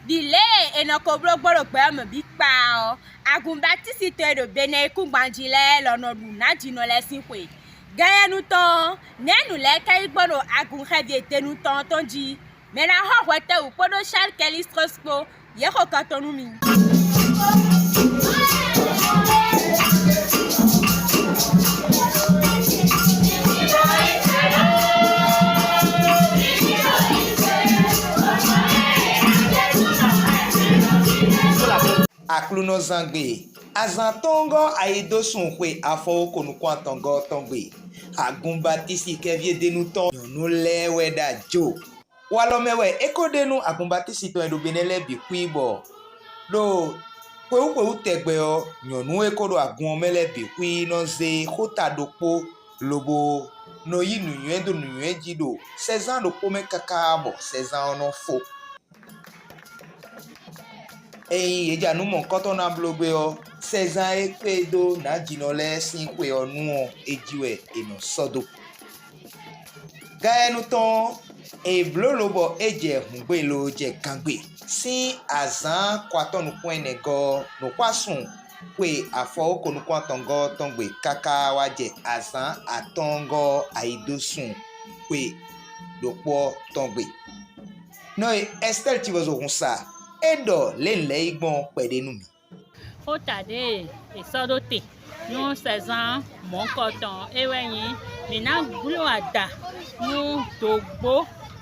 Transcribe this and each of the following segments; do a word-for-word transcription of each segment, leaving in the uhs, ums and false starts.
Ɖi lě e è nɔ ko bló gbɔn ɖo gbɛ ɔ́ mɛ bǐ kpaa ɔ́, agun Batísi tɔn e ɖo Benɛ́ e kú gban jí lɛ́ɛ lɔ nɔ ɖu nǎjínɔ lɛ́ɛ sín xwe. Ganyɛnu tɔn ɔ́, nɛ̌ nǔ lɛ́ɛ ka nyí gbɔn ɖo agun xɛví e denu tɔn ɔ́ tɔn jí? Mɛ ná xɔ hwɛtɛ́wǔ kpódó Sháli Kɛlístrɔ́si kpó, yě xo kan tɔn nú mi. Aklúnɔzángbe, azǎn atɔ́ɔ́ngɔ́ ayidósun xwe afɔwóko nukún atɔngɔ́ ɔ́ tɔn gbe, agun Batísi kɛví e denu tɔn nyɔ̌nu lɛ́ɛ wɛ ɖo ajo. Walɔ mɛ wɛ é ko ɖe nú agun Batísi tɔn e ɖo Benɛ́ lɛ́ɛ bǐ xwí bɔ ɖo xwewú xwewú tɛgbɛ ɔ́, nyɔ̌nu e ko ɖo agun ɔ́ mɛ lɛ́ɛ bǐ xwí nɔ zé xóta ɖokpó lobo nɔ yí nǔnywɛ́ dó nǔnywɛ́ jí ɖo sɛzán ɖokpó mɛ káká bɔ sɛzán ɔ́ nɔ fó. Ényí yě ja nǔ mɔ̌hunkɔtɔn ná bló gbé ɔ́, sɛzán e kpé dó nǎjínɔ lɛ́ɛ sín xwe ɔ́ nu ɔ́, é jí wɛ è nɔ sɔ́ dó. Gayɛnu tɔn ɔ́, è blǒ lobɔ é jɛ hǔngbe lo jɛ gangbe sín azǎn ko atɔ́ nukún ɛnɛ gɔ́ ɔ́, nǔxwásún xwe afɔwóko nukún atɔngɔ́ ɔ́ tɔn gbe káká wá jɛ azǎn atɔ́ɔ́ngɔ́ ayidósun xwe ɖokpó ɔ́ tɔn gbe. Nɔ e Ɛstɛ́li cí bɔ zo hun sa, é ɖɔ lě un lɛ́ yí gbɔn kpɛɖé nú mì. Xóta ɖě e è sɔ́ ɖó te nú sɛzán mɔ̌hunkɔtɔn ɔ́, é wɛ nyí: mǐ ná gló ada nú dǒgbó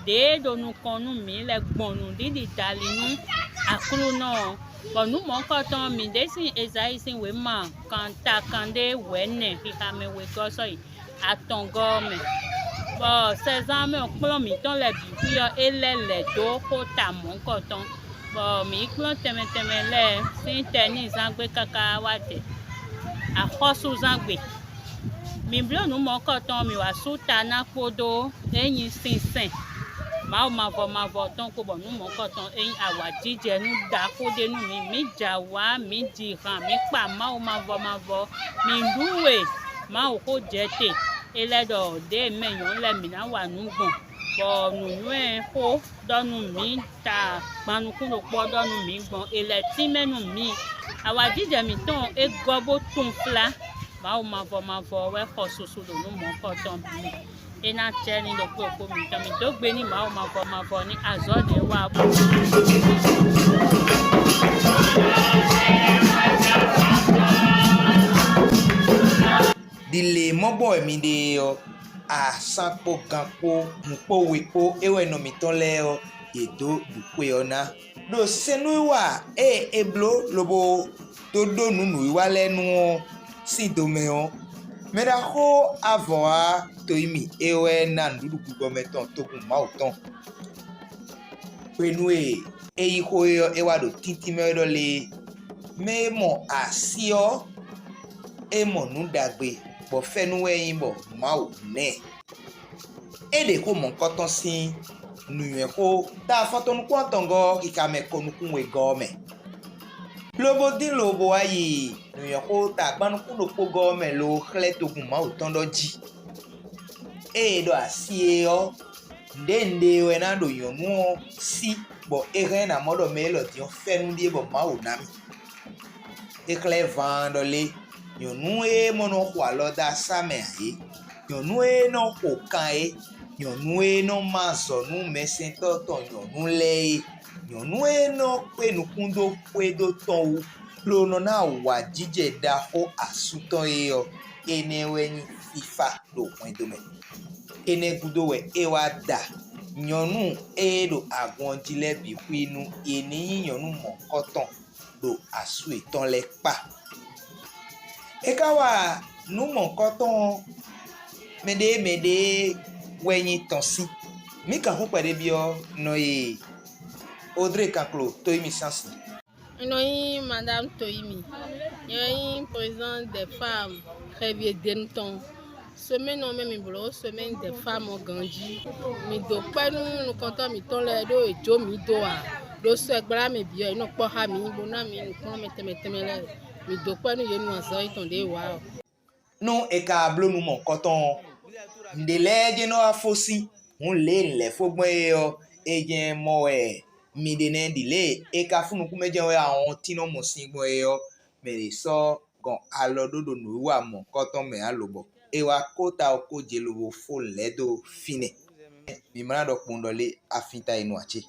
ɖě e ɖo nukɔn nú mǐ lɛ́ɛ gbɔn nǔɖiɖi dali nú Aklúnɔ ɔ́, bɔ nǔ mɔ̌hunkɔtɔn ɔ́, mǐ ɖe sín Ezayíi sín wěma kan takan ɖé wɛ̌nɛ xixa mɛ wegɔ́ sɔ́yi atɔngɔ́ ɔ́ mɛ, bɔ sɛzán mɛ kplɔ́n mǐtɔn lɛ́ɛ bǐ xwí ɔ́, é lɛ́ lɛ̌ dó xóta mɔ̌hunkɔtɔn, bɔ mǐ yi kplɔ́n tɛnmɛ tɛnmɛ lɛ́ɛ sín tɛnízángbe káká wá jɛ axɔ́súzángbe. Mǐ bló nǔ mɔ̌hunkɔtɔn, mǐ wá sú ta ná kpódó é nyí sinsɛn Mawu mavɔ mavɔ tɔn kpó, bɔ nǔ mɔ̌hunkɔtɔn é nyí awǎjijɛ nú ɖaxó ɖé nú mǐ. Mǐ jɛ awǎ, mǐ ji han, mǐ kpa Mawu mavɔ mavɔ, mǐ ɖú we Mawuxó jɛ te. É lɛ́ ɖɔ ɖěe mɛ nyɔ̌nu lɛ́ɛ mǐ ná wa nǔ gbɔn, bɔ nǔnywɛ́ xó ɖɔ nú mǐ ta gban nukún ɖokpó ɔ́ ɖɔ nú mǐ gbɔn, è lɛ̌ tínmɛ nú mǐ. Awǎjijɛ mǐtɔn e gɔ́ bó tunwun flá. Mawu mavɔ mavɔ wɛ xɔ susu ɖo nǔ mɔ̌hunkɔtɔn bǐ mɛ. É ná cɛ ní ɖokpó ɖokpó mǐtɔn. Mǐ dó gbe nú Mawu mavɔ mavɔ ní azɔ̌ ɖě wa bú. Ɖi lě mɔ̌ gbɔ wɛ mi ɖe é ɔ́, asán kpó gan kpó hun kpó we kpó é wɛ nɔ mǐtɔn lɛ́ɛ ɔ́, yě dó ɖu xwe ɔ́ ná. Ɖo sɛ́nnúwiwa e è bló lobo dó ɖó nǔ nǔwiwa lɛ́ɛ nu ɔ́ sín domɛ ɔ́, mɛɖaxó Avɔ̌a Toyími é wɛ ná nǔɖuɖu gbigbɔmɛ tɔn togun Mawu tɔn. Hwenu e é yí xó é ɔ́, é wá ɖo tíntín mɛ wɛ ɖɔ lé: mɛ e mɔ así ɔ́, é mɔ nǔ ɖagbe, bɔ fɛ́nú wɛ é nyí bɔ Mawu hun ɛ. É ɖe xó mɔ̌hunkɔtɔn sín nǔnywɛ́xó ta afɔtɔn nukún atɔngɔ́ ɔ́ xixa mɛ ko nukún wegɔ́ ɔ́ mɛ, lobo dín lobo wá yi nǔnywɛ́xó ta agban nukún ɖokpó gɔ́ ɔ́ mɛ loo xlɛ́ togun Mawu tɔn ɖɔ jí. Ée é ɖɔ así é ɔ́, nǔɖé nǔɖé wɛ ná ɖo nyɔ̌nu ɔ́ sí, bɔ é hɛn ná mɔ ɖɔ mɛ élɔ́ din ɔ́ fɛ́nú ɖíe bɔ Mawu ná mì. É xlɛ́ van ɖɔ lé: nyɔ̌nu e mɔ nɔ xo alɔ dó asá mɛ ǎ é, nyɔ̌nu e nɔ xo kan é, nyɔ̌nu e nɔ má azɔ̌ nú mɛsɛntɔ́ tɔn nyɔ̌nu lɛ́ɛ é, nyɔ̌nu e nɔ kpé nukún dó xwé dó tɔn wú, ló nɔ ná awǎjijɛ ɖaxó asú tɔn é ɔ́, énɛ́ wɛ nyí fífá ɖo hwɛndo mɛ. Énɛ́ gúdo wɛ é wá da nyɔ̌nu e ɖo agun ɔ́ jí lɛ́ɛ bǐ xwí nú yě ní nyí nyɔ̌nu mɔ̌hunkɔtɔn ɖo asú yětɔn lɛ́ɛ kpá. É ka wa nǔ mɔ̌hunkɔtɔn ɔ́, mɛɖée mɛɖée wɛ nyí tɔn sín. Mǐ kan xú kpɛɖé byɔ́ nɔ e Odré kanklo tó yi mì sín asi. Un nɔ nyí Madame Toyimi. Nyɛ wɛ nyí présidente des femmes xɛvi e denu tɔn. Semaine ɔ́ mɛ mi blǒ semaine des femmes ɔ́ ganjí. Mi dǒ kpɛ́ nú nukɔntɔn mǐtɔn lɛ́ɛ ɖó è jó mǐ dó ǎ. Ɖo sɛgbla mɛ bǐ ɔ́, è nɔ kpɔ́ xá mǐ bó ná mǐ nǔkplɔ́nmɛ tɛnmɛ tɛnmɛ lɛ́ɛ. Mi dó kpɛ́ nú yě nu azɔ̌ yětɔn ɖěe wǎ ɔ́. Nú è ka bló nǔ mɔ̌hunkɔtɔn ɔ́, nǔɖé lɛ́ɛ jɛ́n nɔ wá fó sín. Hǔn lě e un lɛ̌ fó gbɔn é ɔ́, é jɛ́n mɔ wɛ Mi ɖe nɛ́ ɖi lě e è ka fún nukúnmɛ jɛ́n wɛ awɔntín nɔ mɔ sin gbɔn é ɔ́, mɛ ɖě sɔ́ gɔn alɔ ɖó ɖo nǔwiwa mɔ̌hunkɔtɔn mɛ ǎ lobɔ é wá kóta ɔ́ kó je lobo fó lɛ̌ dó fínɛ́. Mi ma ná ɖɔ kpowun ɖɔ lé afín ta e nu ǎ cé?